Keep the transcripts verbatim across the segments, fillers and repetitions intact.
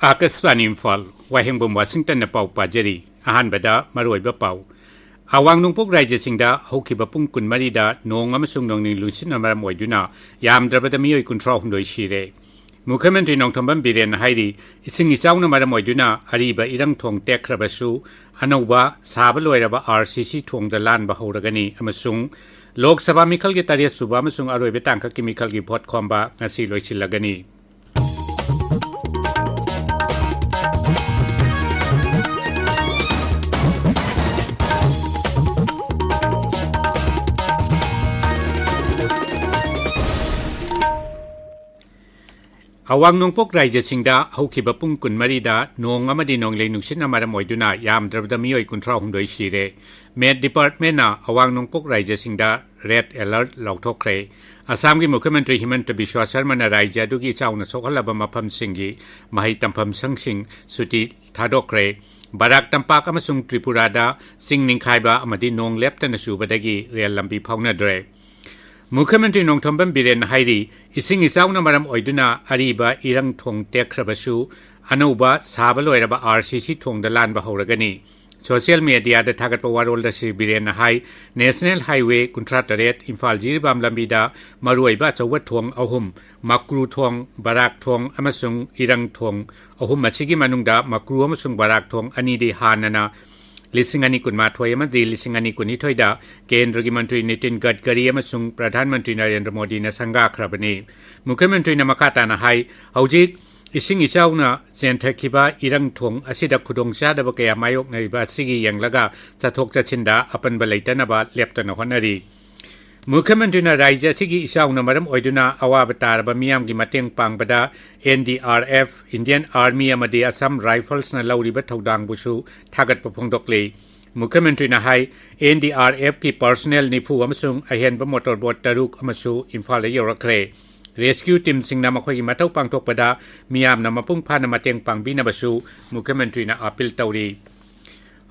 ꯑꯥꯀꯥꯁꯕꯥꯅꯤ ꯏꯝꯐꯥꯜ, ꯋꯥꯍꯦꯡꯕꯝ ꯋꯥꯁꯤꯡꯇꯟꯅ ꯄꯥꯎ ꯄꯥꯖꯔꯤ꯫ ꯑꯍꯥꯟꯕꯗ ꯃꯔꯨꯑꯣꯏꯕ ꯄꯥꯎ꯫ ꯑꯋꯥꯡ ꯅꯣꯡꯄꯣꯛ ꯔꯥꯖ꯭ꯌꯁꯤꯡꯗ ꯍꯧꯈꯤꯕ ꯄꯨꯡ ꯀꯨꯟꯃꯔꯤꯗ ꯅꯣꯡ ꯑꯃꯁꯨꯡ ꯅꯣꯡꯂꯩ ꯅꯨꯡꯁꯤꯠꯅ ꯃꯔꯝ ꯑꯣꯏꯗꯨꯅ ꯌꯥꯝꯗ꯭ꯔꯕꯗ ꯃꯤꯑꯣꯏ ꯀꯨꯟꯊ꯭ꯔꯥ ꯍꯨꯝꯗꯣꯏ ꯁꯤꯔꯦ꯫ ꯃꯨꯈ꯭ꯌ ꯃꯟꯇ꯭ꯔꯤ ꯅꯣꯡꯊꯣꯝꯕꯝ ꯕꯤꯔꯦꯟꯅ ꯍꯥꯏꯔꯤ, ꯏꯁꯤꯡ ꯏꯆꯥꯎꯅ ꯃꯔꯝ ꯑꯣꯏꯗꯨꯅ ꯑꯔꯤꯕ ꯏꯔꯪ ꯊꯣꯡ ꯇꯦꯛꯈ꯭ꯔꯕꯁꯨ, ꯑꯅꯧꯕ ꯁꯥꯕ ꯂꯣꯏꯔꯕ ꯑꯥꯔ ꯁꯤ ꯁꯤ ꯊꯣꯡꯗ ꯂꯥꯟꯕ ꯍꯧꯔꯒꯅꯤ ꯑꯃꯁꯨꯡ ꯂꯣꯛ ꯁꯚꯥ ꯃꯤꯈꯜꯒꯤ ꯇꯔꯦꯠ ꯁꯨꯕ ꯑꯃꯁꯨꯡ ꯑꯔꯣꯏꯕ ꯇꯥꯡꯀꯛꯀꯤ ꯃꯤꯈꯜꯒꯤ ꯚꯣꯠ ꯈꯣꯝꯕ ꯉꯁꯤ ꯂꯣꯏꯁꯤꯜꯂꯒꯅꯤ꯫ ꯑꯋꯥꯡ ꯅꯣꯡꯄꯣꯛ ꯔꯥꯖ꯭ꯌꯁꯤꯡꯗ ꯍꯧꯈꯤꯕ ꯄꯨꯡ ꯀꯨꯟꯃꯔꯤꯗ ꯅꯣꯡ ꯑꯃꯗꯤ ꯅꯣꯡꯂꯩ ꯅꯨꯡꯁꯤꯠꯅ ꯃꯔꯝ ꯑꯣꯏꯗꯨꯅ ꯌꯥꯝꯗ꯭ꯔꯕꯗ ꯃꯤꯑꯣꯏ ꯀꯨꯟꯊ꯭ꯔꯥ ꯍꯨꯝꯗꯣꯏ ꯁꯤꯔꯦ꯫ ꯃꯦꯠ ꯗꯤꯄꯥꯔꯠꯃꯦꯟꯅ ꯑꯋꯥꯡ ꯅꯣꯡꯄꯣꯛ ꯔꯥꯖ꯭ꯌꯁꯤꯡꯗ ꯔꯦꯗ ꯑꯦꯂꯔꯠ ꯂꯥꯎꯊꯣꯛꯈ꯭ꯔꯦ꯫ ꯑꯁꯥꯝꯒꯤ ꯃꯨꯈ꯭ꯌ ꯃꯟꯇ꯭ꯔꯤ ꯍꯤꯃꯟꯇ ꯕꯤꯁ꯭ꯋꯥ ꯁꯔꯃꯅ ꯔꯥꯖ꯭ꯌ ꯑꯗꯨꯒꯤ ꯏꯆꯥꯎꯅ ꯁꯣꯛꯍꯜꯂꯕ ꯃꯐꯝꯁꯤꯡꯒꯤ ꯃꯍꯩ ꯇꯝꯐꯝ ꯁꯪꯁꯤꯡ ꯁꯨꯇꯤ ꯊꯥꯗꯣꯛꯈ꯭ꯔꯦ꯫ ꯕꯔꯥꯛ ꯇꯝꯄꯥꯛ ꯑꯃꯁꯨꯡ ꯇ꯭ꯔꯤꯄꯨꯔꯥꯗ ꯆꯤꯡ ꯅꯤꯡꯈꯥꯏꯕ ꯑꯃꯗꯤ ꯅꯣꯡ ꯂꯦꯞꯇꯅ ꯆꯨꯕꯗꯒꯤ ꯔꯦꯜ ꯂꯝꯕꯤ ꯐꯥꯎꯅꯗ꯭ꯔꯦ꯫ ꯃꯨꯈ꯭ꯌ ꯃꯟꯇ꯭ꯔꯤ ꯅꯣꯡꯊꯣꯝꯕꯝ ꯕꯤꯔꯦꯟꯅ ꯍꯥꯏꯔꯤ, ꯏꯁꯤꯡ ꯏꯆꯥꯎꯅ ꯃꯔꯝ ꯑꯣꯏꯗꯨꯅ ꯑꯔꯤꯕ ꯏꯔꯪ ꯊꯣꯡ ꯇꯦꯛꯈ꯭ꯔꯕꯁꯨ, ꯑꯅꯧꯕ ꯁꯥꯕ ꯂꯣꯏꯔꯕ ꯑꯥꯔ ꯁꯤ ꯁꯤ ꯊꯣꯡꯗ ꯂꯥꯟꯕ ꯍꯧꯔꯒꯅꯤ꯫ ꯁꯣꯁꯤꯌꯦꯜ ꯃꯦꯗꯤꯌꯥꯗ ꯊꯥꯒꯠꯄ ꯋꯥꯔꯣꯜꯗ ꯁ꯭ꯔꯤ ꯕꯤꯔꯦꯟꯅ ꯍꯥꯏ, ꯅꯦꯁꯅꯦꯜ ꯍꯥꯏꯋꯦ ꯀꯨꯟꯊ꯭ꯔꯥ ꯇꯔꯦꯠ ꯏꯝꯐꯥꯜ ꯖꯤꯔꯤꯕꯥꯝ ꯂꯝꯕꯤꯗ ꯃꯔꯨꯑꯣꯏꯕ ꯑꯆꯧꯕ ꯊꯣꯡ ꯑꯍꯨꯝ, ꯃꯀ꯭ꯔꯨ ꯊꯣꯡ, ꯕꯔꯥꯛ ꯊꯣꯡ ꯑꯃꯁꯨꯡ ꯏꯔꯪ ꯊꯣꯡ ꯑꯍꯨꯝ ꯑꯁꯤꯒꯤ ꯃꯅꯨꯡꯗ ꯃꯀ꯭ꯔꯨ ꯑꯃꯁꯨꯡ ꯕꯔꯥꯛ ꯊꯣꯡ ꯑꯅꯤꯗꯤ ꯍꯥꯟꯅꯅ ꯂꯤꯁꯤꯡ ꯑꯅꯤ ꯀꯨꯟꯃꯥꯊꯣꯏ ꯑꯃꯗꯤ ꯂꯤꯁꯤꯡ ꯑꯅꯤ ꯀꯨꯟꯅꯤꯊꯣꯏꯗ ꯀꯦꯟꯗ꯭ꯔꯒꯤ ꯃꯟꯇ꯭ꯔꯤ ꯅꯤꯇꯤꯟ ꯒꯗꯀꯔꯤ ꯑꯃꯁꯨꯡ ꯄ꯭ꯔꯙꯥꯟ ꯃꯟꯇ꯭ꯔꯤ ꯅꯔꯦꯟꯗ꯭ꯔ ꯃꯣꯗꯤꯅ ꯁꯪꯒꯥꯈ꯭ꯔꯕꯅꯤ꯫ ꯃꯨꯈ꯭ꯌ ꯃꯟꯇ꯭ꯔꯤꯅ ꯃꯈꯥ ꯇꯥꯅ ꯍꯥꯏ, ꯍꯧꯖꯤꯛ ꯏꯁꯤꯡ ꯏꯆꯥꯎꯅ ꯆꯦꯟꯊꯈꯤꯕ ꯏꯔꯪ ꯊꯣꯡ ꯑꯁꯤꯗ ꯈꯨꯗꯣꯡꯆꯥꯗꯕ ꯀꯌꯥ ꯃꯥꯌꯣꯛꯅꯔꯤꯕ ꯑꯁꯤꯒꯤ ꯌꯦꯡꯂꯒ ꯆꯠꯊꯣꯛ ꯆꯠꯁꯤꯟꯗ ꯑꯄꯟꯕ ꯂꯩꯇꯅꯕ ꯂꯦꯞꯇꯅ ꯍꯣꯠꯅꯔꯤ꯫ ꯃꯨꯈ꯭ꯌ ꯃꯟꯇ꯭ꯔꯤꯅ ꯔꯥꯖ꯭ꯌ ꯑꯁꯤꯒꯤ ꯏꯆꯥꯎꯅ ꯃꯔꯝ ꯑꯣꯏꯗꯨꯅ ꯑꯋꯥꯕ ꯇꯥꯔꯕ ꯃꯤꯌꯥꯝꯒꯤ ꯃꯇꯦꯡ ꯄꯥꯡꯕꯗ N D R F, Indian army ꯑꯃꯗꯤ ꯑꯁꯥꯝ ꯔꯥꯏꯐꯜꯁꯅ ꯂꯧꯔꯤꯕ ꯊꯧꯗꯥꯡꯕꯨꯁꯨ ꯊꯥꯒꯠꯄ ꯐꯣꯡꯗꯣꯛꯂꯤ꯫ ꯃꯨꯈ꯭ꯌ ꯃꯟꯇ꯭ꯔꯤꯅ ꯍꯥꯏ, ꯑꯦꯟ ꯗꯤ ꯑꯥꯔ ꯑꯦꯐꯀꯤ ꯄꯔꯁꯣꯅꯦꯜ ꯅꯤꯐꯨ ꯑꯃꯁꯨꯡ ꯑꯍꯦꯟꯕ ꯃꯣꯇꯣꯔ ꯕꯣꯠ ꯇꯔꯨꯛ ꯑꯃꯁꯨ ꯏꯝꯐꯥꯜꯗ ꯌꯧꯔꯛꯈ꯭ꯔꯦ꯫ ꯔꯦꯁꯀ꯭ꯌꯨ ꯇꯤꯝꯁꯤꯡꯅ ꯃꯈꯣꯏꯒꯤ ꯃꯊꯧ ꯄꯥꯡꯊꯣꯛꯄꯗ ꯃꯤꯌꯥꯝꯅ ꯃꯄꯨꯡ ꯐꯥꯅ ꯃꯇꯦꯡ ꯄꯥꯡꯕꯤꯅꯕꯁꯨ ꯃꯨꯈ꯭ꯌ ꯃꯟꯇ꯭ꯔꯤꯅ ꯑꯥꯄꯤꯜ ꯇꯧꯔꯤ꯫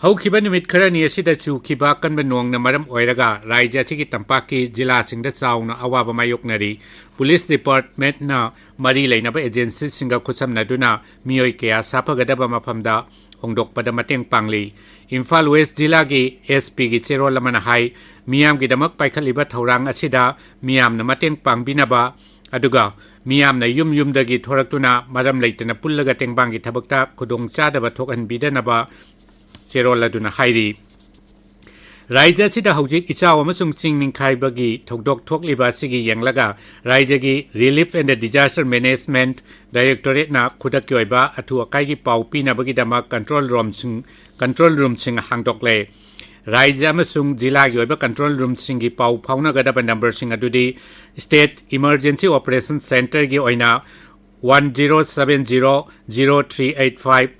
ꯍꯧꯈꯤꯕ ꯅꯨꯃꯤꯠ ꯈꯔꯅꯤ ꯑꯁꯤꯗ ꯆꯨꯈꯤꯕ ꯀꯟꯕ ꯅꯣꯡꯅ ꯃꯔꯝ ꯑꯣꯏꯔꯒ ꯔꯥꯖ꯭ꯌ ꯑꯁꯤꯒꯤ ꯇꯝꯄꯥꯛꯀꯤ ꯖꯤꯂꯥꯁꯤꯡꯗ ꯆꯥꯎꯅ ꯑꯋꯥꯕ ꯃꯥꯌꯣꯛꯅꯔꯤ꯫ ꯄꯨꯂꯤꯁ ꯗꯤꯄꯥꯔꯠꯃꯦꯟꯠꯅ ꯃꯔꯤ ꯂꯩꯅꯕ ꯑꯦꯖꯦꯟꯁꯤꯁꯤꯡꯒ ꯈꯨꯠꯁꯝꯅꯗꯨꯅ ꯃꯤꯑꯣꯏ ꯀꯌꯥ ꯁꯥꯐꯒꯗꯕ ꯃꯐꯝꯗ ꯍꯣꯡꯗꯣꯛꯄꯗ ꯃꯇꯦꯡ ꯄꯥꯡꯂꯤ꯫ ꯏꯝꯐꯥꯜ ꯋꯦꯁ꯭ꯠ ꯖꯤꯂꯥꯒꯤ ꯑꯦꯁ ꯄꯤꯒꯤ ꯆꯦꯔꯣꯜ ꯑꯃꯅ ꯍꯥꯏ, ꯃꯤꯌꯥꯝꯒꯤꯗꯃꯛ ꯄꯥꯏꯈꯠꯂꯤꯕ ꯊꯧꯔꯥꯡ ꯑꯁꯤꯗ ꯃꯤꯌꯥꯝꯅ ꯃꯇꯦꯡ ꯄꯥꯡꯕꯤꯅꯕ, ꯑꯗꯨꯒ ꯃꯤꯌꯥꯝꯅ ꯌꯨꯝ ꯌꯨꯝꯗꯒꯤ ꯊꯣꯔꯛꯇꯨꯅ ꯃꯔꯝ ꯂꯩꯇꯅ ꯄꯨꯜꯂꯒ ꯇꯦꯡꯕꯥꯡꯒꯤ ꯊꯕꯛꯇ ꯈꯨꯗꯣꯡꯆꯥꯗꯕ ꯊꯣꯛꯍꯟꯕꯤꯗꯅꯕ ꯆꯦꯔꯣꯜ ꯑꯗꯨꯅ ꯍꯥꯏꯔꯤ꯫ ꯔꯥꯖ꯭ꯌ ꯑꯁꯤꯗ ꯍꯧꯖꯤꯛ ꯏꯆꯥꯎ ꯑꯃꯁꯨꯡ ꯆꯤꯡ ꯅꯤꯡꯈꯥꯏꯕꯒꯤ ꯊꯧꯗꯣꯛ ꯊꯣꯛꯂꯤꯕ ꯑꯁꯤꯒꯤ ꯌꯦꯡꯂꯒ ꯔꯥꯖ꯭ꯌꯒꯤ Relief and Disaster Management Directorateꯅ ꯈꯨꯗꯛꯀꯤ ꯑꯣꯏꯕ ꯑꯊꯨ ꯑꯀꯥꯏꯒꯤ ꯄꯥꯎ ꯄꯤꯅꯕꯒꯤꯗꯃꯛ ꯀꯟꯇ꯭ꯔꯣꯜ ꯔꯨꯝꯁꯤꯡ, ꯀꯟꯇ꯭ꯔꯣꯜ ꯔꯨꯝꯁꯤꯡ ꯍꯥꯡꯗꯣꯛꯂꯦ꯫ ꯔꯥꯖ꯭ꯌ ꯑꯃꯁꯨꯡ ꯖꯤꯂꯥꯒꯤ ꯑꯣꯏꯕ ꯀꯟꯇ꯭ꯔꯣꯜ ꯔꯨꯝꯁꯤꯡꯒꯤ ꯄꯥꯎ ꯐꯥꯎꯅꯒꯗꯕ ꯅꯝꯕꯔꯁꯤꯡ ꯑꯗꯨꯗꯤ State Emergency Operation Centreꯒꯤ ꯑꯣꯏꯅ one zero seven zero zero three eight five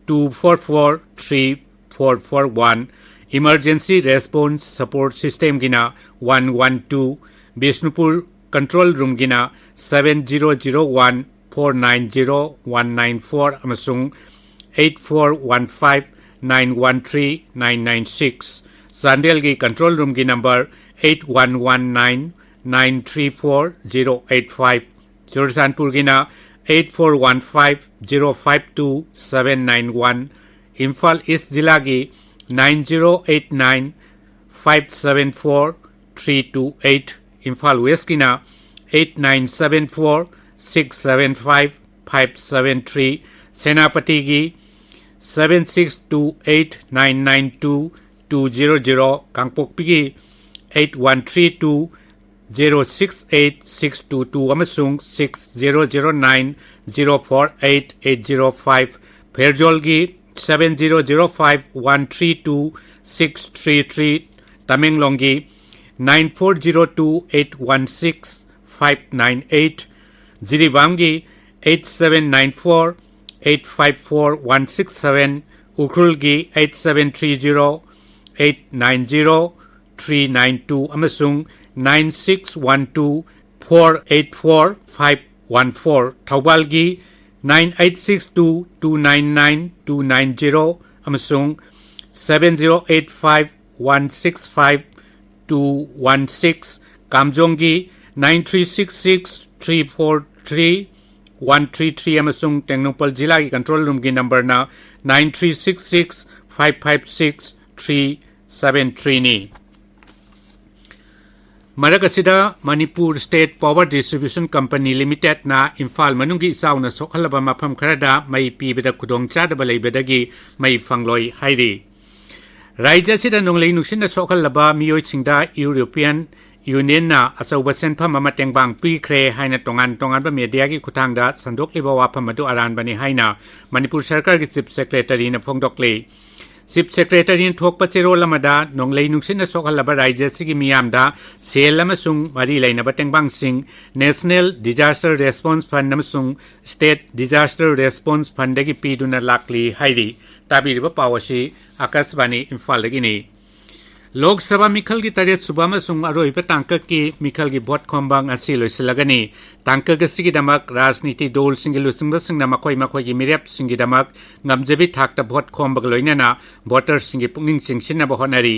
two four four three four four one, Emergency Response Support Systemꯒꯤꯅ one one two, Bishnupur control ꯔꯨꯝꯒꯤꯅ seven zero zero one four nine zero one nine four ꯑꯃꯁꯨꯡ eight four one five nine one three nine nine six, ꯆꯥꯟꯗꯦꯜꯒꯤ control ꯔꯨꯝꯒꯤ number eight one one nine nine three four zero eight five, ꯆꯨꯔꯆꯥꯟꯄꯨꯔꯒꯤꯅ eight four one five zero five two seven nine one, Imphal east ꯖꯤꯂꯥꯒꯤ nine zero eight nine five seven four three two eight, Imphal ꯋꯦꯁ꯭ꯠꯀꯤꯅ eight nine seven four six seven five five seven three, ꯁꯦꯅꯥꯄꯇꯤꯒꯤ seven six two eight nine nine two two zero zero, ꯀꯥꯡꯄꯣꯛꯄꯤꯒꯤ eight one three two zero six eight six two two ꯑꯃꯁꯨꯡ six zero zero nine zero four eight eight zero five, ꯐꯦꯔꯖꯣꯜꯒꯤ seven zero zero five one three two six three three, ꯇꯃꯦꯡꯂꯣꯡꯒꯤ nine four zero two eight one six five nine eight, ꯖꯤꯔꯤꯕꯥꯝꯒꯤ eight seven nine four eight five four one six seven, ꯎꯈ꯭ꯔꯨꯜꯒꯤ eight seven three zero eight nine zero three nine two ꯑꯃꯁꯨꯡ nine six one two four eight four five one four, ꯊꯧꯕꯥꯜꯒꯤ nine eight six two two nine nine two nine zero ꯑꯃꯁꯨꯡ seven zero eight five one six five two one six, ꯀꯥꯝꯖꯣꯡꯒꯤ nine three six six three four three one three three ꯑꯃꯁꯨꯡ ꯇꯦꯡꯅꯧꯄꯜ ꯖꯤꯂꯥꯒꯤ control roomꯒꯤ numberꯅ nine three six six five five six three seven threeꯅꯤ꯫ ꯃꯔꯛ ꯑꯁꯤꯗ, Manipur State Power Distribution Company Limitedꯅ Imphal ꯃꯅꯨꯡꯒꯤ ꯏꯆꯥꯎꯅ ꯁꯣꯛꯍꯜꯂꯕ ꯃꯐꯝ ꯈꯔꯗ ꯃꯩ ꯄꯤꯕꯗ ꯈꯨꯗꯣꯡꯆꯥꯗꯕ ꯂꯩꯕꯗꯒꯤ ꯃꯩ ꯐꯪꯂꯣꯏ ꯍꯥꯏꯔꯤ꯫ ꯔꯥꯖ꯭ꯌ ꯑꯁꯤꯗ ꯅꯣꯡꯂꯩ ꯅꯨꯡꯁꯤꯠꯅ ꯁꯣꯛꯍꯜꯂꯕ ꯃꯤꯑꯣꯏꯁꯤꯡꯗ European Unionꯅ ꯑꯆꯧꯕ ꯁꯦꯟꯐꯝ ꯑꯃ ꯇꯦꯡꯕꯥꯡ ꯄꯤꯈ꯭ꯔꯦ ꯍꯥꯏꯅ ꯇꯣꯉꯥꯟ ꯇꯣꯉꯥꯟꯕ mediaꯒꯤ ꯈꯨꯠꯊꯥꯡꯗ ꯁꯟꯗꯣꯛꯂꯤꯕ ꯋꯥꯐꯝ ꯑꯗꯨ ꯑꯔꯥꯟꯕꯅꯤ ꯍꯥꯏꯅ ꯃꯅꯤꯄꯨꯔ ꯁꯔꯀꯥꯔꯒꯤ Chief Secretaryꯅ ꯐꯣꯡꯗꯣꯛꯂꯤ꯫ Chief Secretaryꯅ ꯊꯣꯛꯄ ꯆꯦꯔꯣꯜ ꯑꯃꯗ ꯅꯣꯡꯂꯩ ꯅꯨꯡꯁꯤꯠꯅ ꯁꯣꯛꯍꯜꯂꯕ ꯔꯥꯖ꯭ꯌ ꯑꯁꯤꯒꯤ ꯃꯤꯌꯥꯝꯗ ꯁꯦꯜ ꯑꯃꯁꯨꯡ ꯃꯔꯤ ꯂꯩꯅꯕ ꯇꯦꯡꯕꯥꯡꯁꯤꯡ National Disaster Response Fund ꯑꯃꯁꯨꯡ State Disaster Response Fundꯗꯒꯤ ꯄꯤꯗꯨꯅ ꯂꯥꯛꯂꯤ ꯍꯥꯏꯔꯤ꯫ ꯇꯥꯕꯤꯔꯤꯕ ꯄꯥꯎ ꯑꯁꯤ ꯑꯀꯥꯁꯕꯥꯅꯤ ꯏꯝꯐꯥꯜꯗꯒꯤꯅꯤ꯫ ꯂꯣꯛ ꯁꯚꯥ ꯃꯤꯈꯜꯒꯤ ꯇꯔꯦꯠ ꯁꯨꯕ ꯑꯃꯁꯨꯡ ꯑꯔꯣꯏꯕ ꯇꯥꯡꯀꯛꯀꯤ ꯃꯤꯈꯜꯒꯤ ꯚꯣꯠ ꯈꯣꯝꯕ ꯉꯁꯤ ꯂꯣꯏꯁꯤꯜꯂꯒꯅꯤ꯫ ꯇꯥꯡꯀꯛ ꯑꯁꯤꯒꯤꯗꯃꯛ ꯔꯥꯖꯅꯤꯇꯤ ꯗꯣꯜꯁꯤꯡꯒꯤ ꯂꯨꯆꯤꯡꯕꯁꯤꯡꯅ ꯃꯈꯣꯏ ꯃꯈꯣꯏꯒꯤ ꯃꯤꯔꯦꯞꯁꯤꯡꯒꯤꯗꯃꯛ ꯉꯝꯖꯕꯤ ꯊꯥꯛꯇ ꯚꯣꯠ ꯈꯣꯝꯕꯒ ꯂꯣꯏꯅꯅ votersꯁꯤꯡꯒꯤ ꯄꯨꯛꯅꯤꯡ ꯆꯤꯡꯁꯤꯟꯅꯕ ꯍꯣꯠꯅꯔꯤ꯫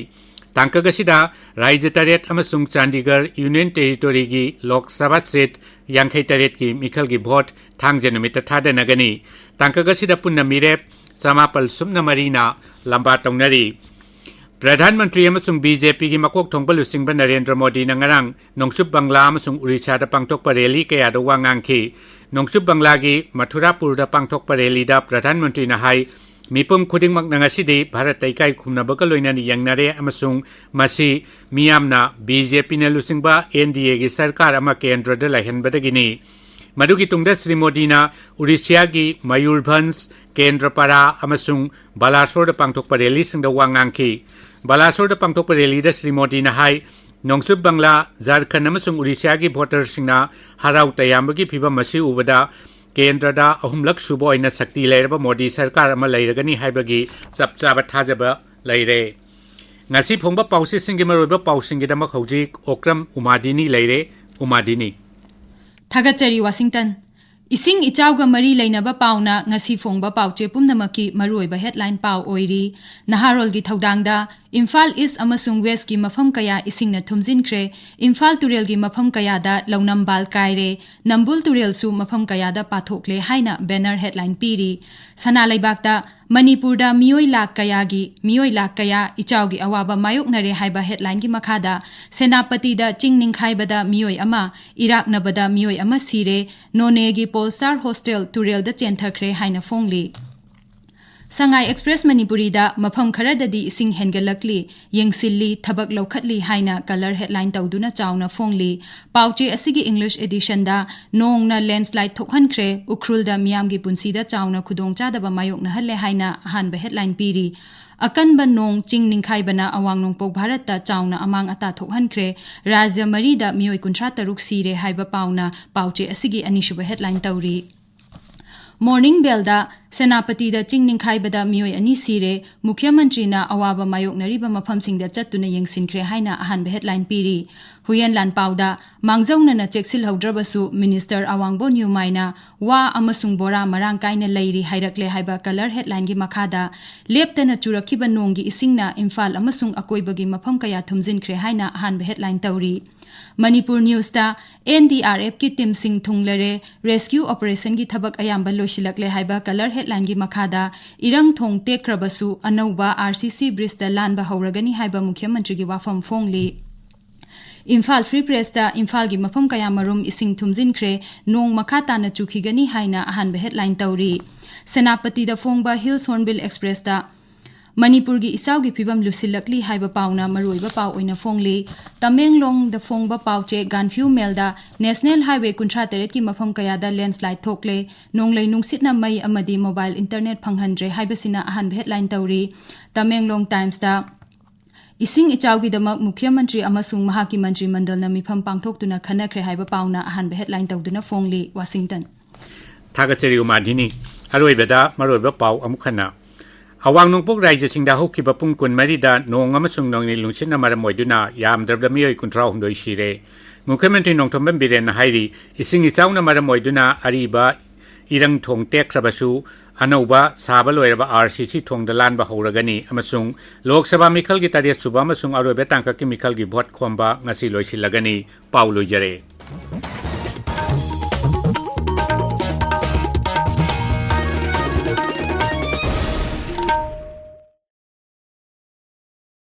ꯇꯥꯡꯀꯛ ꯑꯁꯤꯗ ꯔꯥꯖ꯭ꯌ ꯇꯔꯦꯠ ꯑꯃꯁꯨꯡ ꯆꯥꯟꯗꯤꯒꯔ Union Territoryꯒꯤ ꯂꯣꯛ ꯁꯚꯥ seat ꯌꯥꯡꯈꯩ ꯇꯔꯦꯠꯀꯤ ꯃꯤꯈꯜꯒꯤ ꯚꯣꯠ ꯊꯥꯡꯖ ꯅꯨꯃꯤꯠꯇ ꯊꯥꯗꯅꯒꯅꯤ꯫ ꯇꯥꯡꯀꯛ ꯑꯁꯤꯗ ꯄꯨꯟꯅ ꯃꯤꯔꯦꯞ ꯆꯃꯥꯄꯜ ꯁꯨꯞꯅ ꯃꯔꯤꯅ ꯂꯝꯕꯥ ꯇꯧꯅꯔꯤ꯫ ꯄ꯭ꯔꯙꯥꯟ ꯃꯟꯇ꯭ꯔꯤ ꯑꯃꯁꯨꯡ BJPꯒꯤ ꯃꯀꯣꯛ ꯊꯣꯡꯕ ꯂꯨꯆꯤꯡꯕ ꯅꯔꯦꯟꯗ꯭ꯔ ꯃꯣꯗꯤꯅ ꯉꯔꯥꯡ ꯅꯣꯡꯆꯨꯞ ꯕꯪꯒ꯭ꯂꯥ ꯑꯃꯁꯨꯡ ꯎꯔꯤꯁꯥꯗ ꯄꯥꯡꯊꯣꯛꯄ rally ꯀꯌꯥꯗ ꯋꯥ ꯉꯥꯡꯈꯤ꯫ ꯅꯣꯡꯆꯨꯞ ꯕꯪꯒ꯭ꯂꯥꯒꯤ ꯃꯊꯨꯔꯥꯄꯨꯔꯗ ꯄꯥꯡꯊꯣꯛꯄ rallyꯗ ꯄ꯭ꯔꯙꯥꯟ ꯃꯟꯇ꯭ꯔꯤꯅ ꯍꯥꯏ, ꯃꯤꯄꯨꯝ ꯈꯨꯗꯤꯡꯃꯛꯅ ꯉꯁꯤꯗꯤ ꯚꯥꯔꯠꯇ ꯏꯀꯥꯏ ꯈꯨꯝꯅꯕꯒ ꯂꯣꯏꯅꯅ ꯌꯦꯡꯅꯔꯦ ꯑꯃꯁꯨꯡ ꯃꯁꯤ ꯃꯤꯌꯥꯝꯅ BJPꯅ ꯂꯨꯆꯤꯡꯕ NDAꯒꯤ ꯁꯔꯀꯥꯔ ꯑꯃ ꯀꯦꯟꯗ꯭ꯔꯗ ꯂꯩꯍꯟꯕꯗꯒꯤꯅꯤ꯫ ꯃꯗꯨꯒꯤ ꯇꯨꯡꯗ ꯁ꯭ꯔꯤ ꯃꯣꯗꯤꯅ ꯎꯔꯤꯁꯤꯌꯥꯒꯤ ꯃꯌꯨꯔꯚꯟꯖ, ꯀꯦꯟꯗ꯭ꯔꯄꯥꯔꯥ ꯑꯃꯁꯨꯡ ꯕꯥꯂꯥꯁꯣꯔꯗ ꯄꯥꯡꯊꯣꯛꯄ rallyꯁꯤꯡꯗ ꯋꯥ ꯉꯥꯡꯈꯤ꯫ ꯕꯥꯂꯥꯁꯣꯔꯗ ꯄꯥꯡꯊꯣꯛꯄ rallyꯗ ꯁ꯭ꯔꯤ ꯃꯣꯗꯤꯅ ꯍꯥꯏ, ꯅꯣꯡꯆꯨꯞ ꯕꯪꯒ꯭ꯂꯥ, ꯖꯥꯔꯈꯟꯗ ꯑꯃꯁꯨꯡ ꯎꯔꯤꯁꯤꯌꯥꯒꯤ voterꯁꯤꯡꯅ ꯍꯔꯥꯎ ꯇꯌꯥꯝꯕꯒꯤ ꯐꯤꯚꯝ ꯑꯁꯤ ꯎꯕꯗ ꯀꯦꯟꯗ꯭ꯔꯗ ꯑꯍꯨꯝꯂꯛ ꯁꯨꯕ ꯑꯣꯏꯅ ꯁꯛꯇꯤ ꯂꯩꯔꯕ ꯃꯣꯗꯤ ꯁꯔꯀꯥꯔ ꯑꯃ ꯂꯩꯔꯒꯅꯤ ꯍꯥꯏꯕꯒꯤ ꯆꯞ ꯆꯥꯕ ꯊꯥꯖꯕ ꯂꯩꯔꯦ꯫ ꯉꯁꯤ ꯐꯣꯡꯕ ꯄꯥꯎꯆꯦꯁꯤꯡꯒꯤ ꯃꯔꯨꯑꯣꯏꯕ ꯄꯥꯎꯁꯤꯡꯒꯤꯗꯃꯛ ꯍꯧꯖꯤꯛ ꯑꯣꯀ꯭ꯔꯝ ꯎꯃꯥꯗꯤꯅꯤ ꯂꯩꯔꯦ꯫ ꯎꯃꯥꯗꯤꯅꯤ꯫ ꯊꯥꯒꯠꯆꯔꯤ, ꯋꯥꯁꯤꯡꯇꯟ꯫ ꯏꯁꯤꯡ ꯏꯆꯥꯎꯒ ꯃꯔꯤ ꯂꯩꯅꯕ ꯄꯥꯎꯅ ꯉꯁꯤ ꯐꯣꯡꯕ ꯄꯥꯎꯆꯦ ꯄꯨꯝꯅꯃꯛꯀꯤ ꯃꯔꯨꯑꯣꯏꯕ headline ꯄꯥꯎ ꯑꯣꯏꯔꯤ꯫ ꯅꯍꯥꯔꯣꯜꯒꯤ ꯊꯧꯗꯥꯡꯗ ꯏꯝꯐꯥꯜ ꯏꯁ ꯑꯃꯁꯨꯡ ꯋꯦꯁꯀꯤ ꯃꯐꯝ ꯀꯌꯥ ꯏꯁꯤꯡꯅ ꯊꯨꯝꯖꯤꯟꯈ꯭ꯔꯦ, ꯏꯝꯐꯥꯜ ꯇꯨꯔꯦꯜꯒꯤ ꯃꯐꯝ ꯀꯌꯥꯗ ꯂꯧꯅꯝꯕꯥꯜ ꯀꯥꯏꯔꯦ, ꯅꯝꯕꯨꯜ ꯇꯨꯔꯦꯜꯁꯨ ꯃꯐꯝ ꯀꯌꯥꯗ ꯄꯥꯊꯣꯛꯂꯦ ꯍꯥꯏꯅ banner headline ꯄꯤꯔꯤ꯫ ꯁꯅꯥ ꯂꯩꯕꯥꯛꯇ ꯃꯅꯤꯄꯨꯔꯗ ꯃꯤꯑꯣꯏ ꯂꯥꯈ ꯀꯌꯥꯒꯤ, ꯃꯤꯑꯣꯏ ꯂꯥꯈ ꯀꯌꯥ ꯏꯆꯥꯎꯒꯤ ꯑꯋꯥꯕ ꯃꯥꯌꯣꯛꯅꯔꯦ ꯍꯥꯏꯕ headline ꯒꯤ ꯃꯈꯥꯗ, ꯁꯦꯅꯥꯄꯇꯤꯗ ꯆꯤꯡ ꯅꯤꯡꯈꯥꯏꯕꯗ ꯃꯤꯑꯣꯏ ꯑꯃ, ꯏꯔꯥꯛꯅꯕꯗ ꯃꯤꯑꯣꯏ ꯑꯃ ꯁꯤꯔꯦ, ꯅꯣꯅꯦꯒꯤ Pole Star Hostel ꯇꯨꯔꯦꯜꯗ ꯆꯦꯟꯊꯈ꯭ꯔꯦ ꯍꯥꯏꯅ ꯐꯣꯡꯂꯤ꯫ ꯁꯉꯥꯏ ꯑꯦꯛꯁꯄ꯭ꯔꯦꯁ ꯃꯅꯤꯄꯨꯔꯤꯗ ꯃꯐꯝ ꯈꯔꯗꯗꯤ ꯏꯁꯤꯡ ꯍꯦꯟꯒꯠꯂꯛꯂꯤ, ꯌꯦꯡꯁꯤꯜꯂꯤ, ꯊꯕꯛ ꯂꯧꯈꯠꯂꯤ ꯍꯥꯏꯅ colour headline ꯇꯧꯗꯨꯅ ꯆꯥꯎꯅ ꯐꯣꯡꯂꯤ꯫ ꯄꯥꯎꯆꯦ ꯑꯁꯤꯒꯤ English edition ꯗ ꯅꯣꯡꯅ landslide ꯊꯣꯛꯍꯟꯈ꯭ꯔꯦ, ꯎꯈ꯭ꯔꯨꯜꯗ ꯃꯤꯌꯥꯝꯒꯤ ꯄꯨꯟꯁꯤꯗ ꯆꯥꯎꯅ ꯈꯨꯗꯣꯡꯆꯥꯗꯕ ꯃꯥꯌꯣꯛꯅꯍꯜꯂꯦ ꯍꯥꯏꯅ ꯑꯍꯥꯟꯕ headline ꯄꯤꯔꯤ꯫ ꯑꯀꯟꯕ ꯅꯣꯡ ꯆꯤꯡ ꯅꯤꯡꯈꯥꯏꯕꯅ ꯑꯋꯥꯡ ꯅꯣꯡꯄꯣꯛ ꯚꯥꯔꯠꯇ ꯆꯥꯎꯅ ꯑꯃꯥꯡ ꯑꯇꯥ ꯊꯣꯛꯍꯟꯈ꯭ꯔꯦ, ꯔꯥꯖ꯭ꯌ ꯃꯔꯤꯗ ꯃꯤꯑꯣꯏ ꯀꯨꯟꯊ꯭ꯔꯥ ꯇꯔꯨꯛ ꯁꯤꯔꯦ ꯍꯥꯏꯕ ꯄꯥꯎꯅ ꯄꯥꯎꯆꯦ ꯑꯁꯤꯒꯤ ꯑꯅꯤꯁꯨꯕ headline ꯇꯧꯔꯤ꯫ Morning Bell ꯗ ꯁꯦꯅꯥꯄꯇꯤꯗ ꯆꯤꯡ ꯅꯤꯡꯈꯥꯏꯕꯗ ꯃꯤꯑꯣꯏ ꯑꯅꯤ ꯁꯤꯔꯦ, ꯃꯨꯈ꯭ꯌ ꯃꯟꯇ꯭ꯔꯤꯅ ꯑꯋꯥꯕ ꯃꯥꯌꯣꯛꯅꯔꯤꯕ ꯃꯐꯝꯁꯤꯡꯗ ꯆꯠꯇꯨꯅ ꯌꯦꯡꯁꯤꯟꯈ꯭ꯔꯦ ꯍꯥꯏꯅ ꯑꯍꯥꯟꯕ headline ꯄꯤꯔꯤ꯫ ꯍꯨꯏꯌꯦꯟ ꯂꯥꯟꯄꯥꯎꯗ ꯃꯥꯡꯖꯧꯅꯅ ꯆꯦꯛꯁꯤꯜꯍꯧꯗ꯭ꯔꯕꯁꯨ Minister ꯑꯋꯥꯡꯕꯣꯟ ꯌꯨꯃꯥꯏꯅ ꯋꯥ ꯑꯃꯁꯨꯡ ꯕꯣꯔꯥ ꯃꯔꯥꯡ ꯀꯥꯏꯅ ꯂꯩꯔꯤ ꯍꯥꯏꯔꯛꯂꯦ ꯍꯥꯏꯕ colour headline ꯒꯤ ꯃꯈꯥꯗ, ꯂꯦꯞꯇꯅ ꯆꯨꯔꯛꯈꯤꯕ ꯅꯣꯡꯒꯤ ꯏꯁꯤꯡꯅ ꯏꯝꯐꯥꯜ ꯑꯃꯁꯨꯡ ꯑꯀꯣꯏꯕꯒꯤ ꯃꯐꯝ ꯀꯌꯥ ꯊꯨꯝꯖꯤꯟꯈ꯭ꯔꯦ ꯍꯥꯏꯅ ꯑꯍꯥꯟꯕ headline ꯇꯧꯔꯤ꯫ ꯃꯅꯤꯄꯨꯔ News ꯇ N D R F ꯀꯤ team ꯁꯤꯡ ꯊꯨꯡꯂꯔꯦ, rescue operation ꯒꯤ ꯊꯕꯛ ꯑꯌꯥꯝꯕ ꯂꯣꯏꯁꯤꯜꯂꯛꯂꯦ ꯍꯥꯏꯕ colour headline ꯒꯤ ꯃꯈꯥꯗ, ꯏꯔꯪ ꯊꯣꯡ ꯇꯦꯛꯈ꯭ꯔꯕꯁꯨ ꯑꯅꯧꯕ R C C bridge ꯇ ꯂꯥꯟꯕ ꯍꯧꯔꯒꯅꯤ ꯍꯥꯏꯕ ꯃꯨꯈ꯭ꯌ ꯃꯟꯇ꯭ꯔꯤꯒꯤ ꯋꯥꯐꯝ ꯐꯣꯡꯂꯤ꯫ ꯏꯝꯐꯥꯜ Free Press ꯇ ꯏꯝꯐꯥꯜꯒꯤ ꯃꯐꯝ ꯀꯌꯥꯃꯔꯨꯝ ꯏꯁꯤꯡ ꯊꯨꯝꯖꯤꯟꯈ꯭ꯔꯦ, ꯅꯣꯡ ꯃꯈꯥ ꯇꯥꯅ ꯆꯨꯈꯤꯒꯅꯤ ꯍꯥꯏꯅ ꯑꯍꯥꯟꯕ headline ꯇꯧꯔꯤ꯫ ꯁꯦꯅꯥꯄꯇꯤꯗ ꯐꯣꯡꯕ Hills Hornbill Express ꯇ ꯃꯅꯤꯄꯨꯔꯒꯤ ꯏꯆꯥꯎꯒꯤ ꯐꯤꯕꯝ ꯂꯨꯁꯤꯜꯂꯛꯂꯤ ꯍꯥꯏꯕ ꯄꯥꯎꯅ ꯃꯔꯨꯑꯣꯏꯕ ꯄꯥꯎ ꯑꯣꯏꯅ ꯐꯣꯡꯂꯤ꯫ ꯇꯃꯦꯡꯂꯣꯡꯗ ꯐꯣꯡꯕ ꯄꯥꯎꯆꯦ Gaanphiu Mail ꯗ National Highway ꯀꯨꯟꯊ꯭ꯔꯥ ꯇꯔꯦꯠꯀꯤ ꯃꯐꯝ ꯀꯌꯥꯗ landslide ꯊꯣꯛꯂꯦ, ꯅꯣꯡꯂꯩ ꯅꯨꯡꯁꯤꯠꯅ ꯃꯩ ꯑꯃꯗꯤ mobile internet ꯐꯪꯍꯟꯗ꯭ꯔꯦ ꯍꯥꯏꯕꯁꯤꯅ ꯑꯍꯥꯟꯕ headline ꯇꯧꯔꯤ꯫ ꯇꯃꯦꯡꯂꯣꯡ Times ꯇ ꯏꯁꯤꯡ ꯏꯆꯥꯎꯒꯤꯗꯃꯛ ꯃꯨꯈ꯭ꯌ ꯃꯟꯇ꯭ꯔꯤ ꯑꯃꯁꯨꯡ ꯃꯍꯥꯛꯀꯤ ꯃꯟꯇ꯭ꯔꯤ ꯃꯟꯗꯜꯅ ꯃꯤꯐꯝ ꯄꯥꯡꯊꯣꯛꯇꯨꯅ ꯈꯟꯅꯈ꯭ꯔꯦ ꯍꯥꯏꯕ ꯄꯥꯎꯅ ꯑꯍꯥꯟꯕ headline ꯇꯧꯗꯨꯅ ꯐꯣꯡꯂꯤ꯫ ꯋꯥꯁꯤꯡꯇꯟ꯫ ꯊꯥꯒꯠꯆꯔꯤ ꯎꯃꯥꯙꯤꯅꯤ꯫ ꯑꯔꯣꯏꯕꯗ ꯃꯔꯨꯑꯣꯏꯕ ꯄꯥꯎ ꯑꯃꯨꯛ ꯍꯟꯅ꯫ ꯑꯋꯥꯡ ꯅꯣꯡꯄꯣꯛ ꯔꯥꯏꯖ꯭ꯌꯁꯤꯡꯗ ꯍꯧꯈꯤꯕ ꯄꯨꯡ ꯀꯨꯟꯃꯔꯤꯗ ꯅꯣꯡ ꯑꯃꯁꯨꯡ ꯅꯣꯡꯂꯩ ꯅꯨꯡꯁꯤꯠꯅ ꯃꯔꯝ ꯑꯣꯏꯗꯨꯅ ꯌꯥꯝꯗ꯭ꯔꯕꯗ ꯃꯤꯑꯣꯏ ꯀꯨꯟꯊ꯭ꯔꯥꯍꯨꯝꯗꯣꯏ ꯁꯤꯔꯦ꯫ ꯃꯨꯈ꯭ꯌ ꯃꯟꯇ꯭ꯔꯤ ꯅꯣꯡꯊꯣꯝꯕꯝ ꯕꯤꯔꯦꯟꯅ ꯍꯥꯏꯔꯤ, ꯏꯁꯤꯡ ꯏꯆꯥꯎꯅ ꯃꯔꯝ ꯑꯣꯏꯗꯨꯅ ꯑꯔꯤꯕ ꯏꯔꯪ ꯊꯣꯡ ꯇꯦꯛꯈ꯭ꯔꯕꯁꯨ, ꯑꯅꯧꯕ ꯁꯥꯕ ꯂꯣꯏꯔꯕ ꯑꯥꯔ ꯁꯤ ꯁꯤ ꯊꯣꯡꯗ ꯂꯥꯟꯕ ꯍꯧꯔꯒꯅꯤ ꯑꯃꯁꯨꯡ ꯂꯣꯛ ꯁꯚꯥ ꯃꯤꯈꯜꯒꯤ ꯇꯔꯦꯠ ꯁꯨꯕ ꯑꯃꯁꯨꯡ ꯑꯔꯣꯏꯕ ꯇꯥꯡꯀꯛꯀꯤ ꯃꯤꯈꯜꯒꯤ ꯚꯣꯠ ꯈꯣꯝꯕ ꯉꯁꯤ ꯂꯣꯏꯁꯤꯜꯂꯒꯅꯤ꯫ ꯄꯥꯎ ꯂꯣꯏꯖꯔꯦ꯫